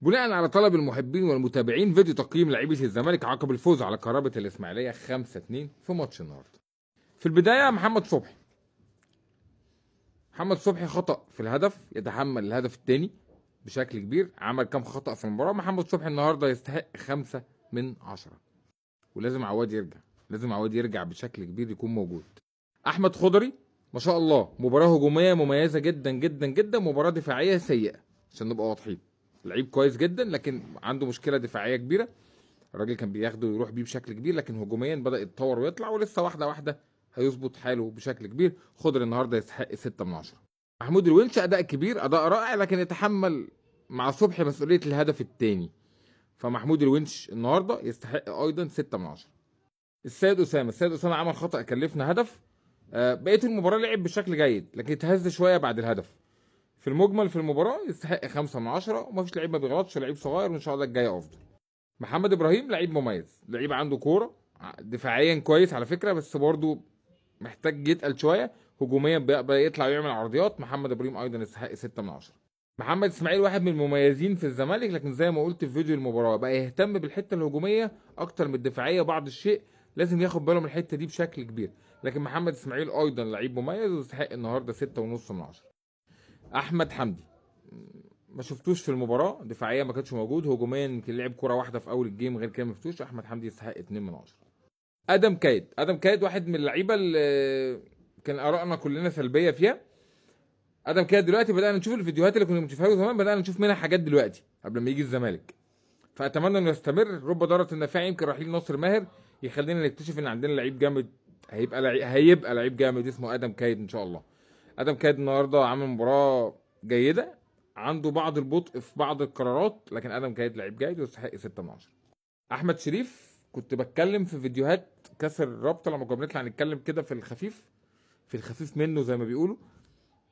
بناء على طلب المحبين والمتابعين فيديو تقييم لعيبة الزمالك عقب الفوز على كهربة الاسماعيلية 5-2 في ماتش النهارده. في البداية محمد صبحي. محمد صبحي خطأ في الهدف، يتحمل الهدف الثاني بشكل كبير، عمل كام خطأ في المباراة. محمد صبحي النهارده يستحق 5 من 10، ولازم عواد يرجع، لازم عواد يرجع بشكل كبير يكون موجود. احمد خضري ما شاء الله مباراة هجومية مميزة جدا جدا جدا، مباراة دفاعية سيئة عشان نبقى واضحين. لعيب كويس جدا لكن عنده مشكلة دفاعية كبيرة، الراجل كان بياخده ويروح بيه بشكل كبير، لكن هجوميا بدأ يتطور ويطلع، ولسه واحدة واحدة هيظبط حاله بشكل كبير. خضري النهارده يستحق 6 من 10. محمود الونش أداء كبير، أداء رائع، لكن يتحمل مع صبحي مسؤولية الهدف الثاني، فمحمود الونش النهارده يستحق أيضا 6 من 10. السيد أسامة، السيد أسامة عمل خطأ كلفنا هدف. بقية المباراة لعب بشكل جيد لكن اتهز شوية بعد الهدف. في المجمل في المباراة يستحق 5 من 10، ومفيش لعيب ما بيغلطش، لعيب صغير وإن شاء الله الجاي أفضل. محمد إبراهيم لعيب مميز، لعيب عنده كورة، دفاعيا كويس على فكرة، بس برضه محتاج يتقل شوية، هجوميا بقى يطلع ويعمل عرضيات. محمد إبراهيم أيضا يستحق 6 من 10. محمد إسماعيل واحد من المميزين في الزمالك، لكن زي ما قلت في فيديو المباراة بقى يهتم بالحتة الهجومية أكتر من الدفاعية بعض الشيء، لازم ياخد باله من الحتة دي بشكل كبير. لكن محمد إسماعيل أيضا لعيب مميز ويستحق النهارده 6.5 من 10. احمد حمدي ما شفتوش في المباراة، دفاعيا ما كانش موجود، هجوميا يمكن لعب كره واحدة في اول ال game، غير كده ما شفتوش. احمد حمدي يستحق 2 من 10. ادم كايد، ادم كايد واحد من اللعيبة اللي كان ارائنا كلنا سلبية فيها. ادم كايد دلوقتي بدانا نشوف الفيديوهات اللي كنا بنشوفها له زمان، بدانا نشوف منها حاجات دلوقتي قبل ما يجي الزمالك، فاتمنى انه يستمر. رب ضارة النافعة، يمكن رحيل ناصر ماهر يخلينا نكتشف ان عندنا لعيب جامد، هيبقى لعيب جامد اسمه ادم كايد ان شاء الله. ادم كايد النهارده عامل مباراة جيدة، عنده بعض البطء في بعض القرارات، لكن ادم كايد لعيب جيد ويستحق 6 من 10. احمد شريف كنت بتكلم في فيديوهات كسر الرابطة لما كنا بنطلع نتكلم كده في الخفيف، في الخفيف منه زي ما بيقولوا،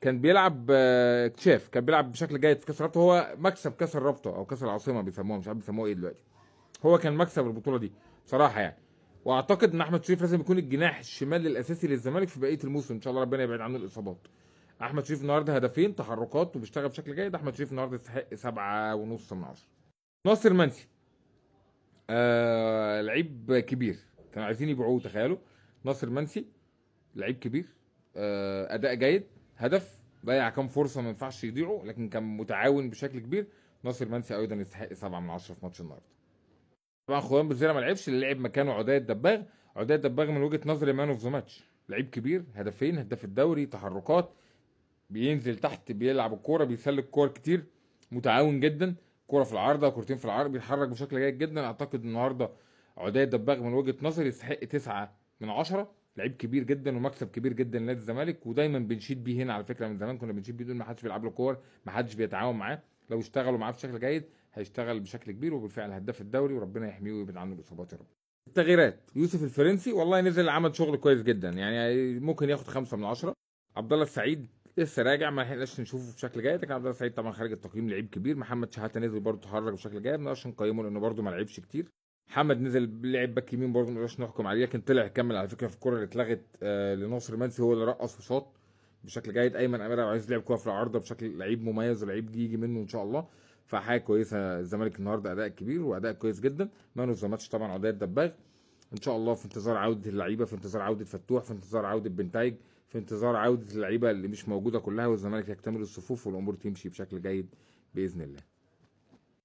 كان بيلعب اكتشاف، كان بيلعب بشكل جيد في كاس الرابطة، هو مكسب كاس الرابطة او كاس العاصمة بيسموها، مش عارف بيسموها ايه دلوقتي، هو كان مكسب البطولة دي بصراحة يعني. واعتقد ان احمد شريف لازم يكون الجناح الشمال الاساسي للزمالك في بقية الموسم ان شاء الله، ربنا يبعد عنه الاصابات. احمد شريف النهارده هدفين، تحركات، وبيشتغل بشكل جيد. احمد شريف النهارده يستحق 7.5 من 10. ناصر منسي لعيب كبير، كانوا عايزين يبيعوه، تخيلوا. ناصر منسي لعيب كبير، اداء جيد، هدف، ضيع كام فرصة ما ينفعش يضيعوا، لكن كان متعاون بشكل كبير. ناصر منسي ايضا يستحق 7 من 10 في ماتش النهارده. طبعا خوان بزيرة ما لعبش، اللي لعب مكانه عدي الدباغ. عدي الدباغ من وجهه نظري man of the match، لعيب كبير، هدفين، هداف الدوري، تحركات، بينزل تحت بيلعب الكورة، بيسلك كور كتير، متعاون جدا، كورة في العارضة، كورتين في العارضة، بيتحرك بشكل جيد جدا. اعتقد النهارده عدي الدباغ من وجهه نظري يستحق 9 من 10، لعيب كبير جدا ومكسب كبير جدا لنادي الزمالك، ودايما بنشيد بيه هنا على فكرة، من زمان كنا بنشيد بيه، دول ما حدش بيلعب له كور، ما حدش بيتعاون معاه، لو اشتغلوا معاه بشكل جيد هيشتغل بشكل كبير، وبالفعل هداف الدوري، وربنا يحميه ويبعد عنه الاصابات يا رب. التغييرات، يوسف الفرنسي والله نزل عمل شغل كويس جدا، يعني ممكن ياخد 5 من 10. عبد الله السعيد لسه راجع، ما لحقناش نشوفه بشكل جيد، لكن عبد الله السعيد طبعا خارج التقييم لعيب كبير. محمد شحاته نزل برضه تحرك بشكل جيد، ما نقدرش نقيمه لانه برضه ما لعبش كتير. حمد نزل لعب باك يمين برضه، ما نقدرش نحكم عليه، لكن طلع كمل على فكرة في الكورة اللي اتلغت لناصر منسي، هو اللي رقص وشاط بشكل جيد. ايمن امير عايز لعب كورة في العارضة بشكل لعيب مميز ولعيب يجي منه ان شاء الله، فحاجه كويسة. الزمالك النهارده اداء كبير واداء كويس جدا. man of the match طبعا عدي الدباغ. ان شاء الله في انتظار عوده اللعيبة، في انتظار عوده فتوح، في انتظار عوده بنتايج، في انتظار عوده اللعيبة اللي مش موجودة كلها، والزمالك يكتمل الصفوف والامور تمشي بشكل جيد باذن الله.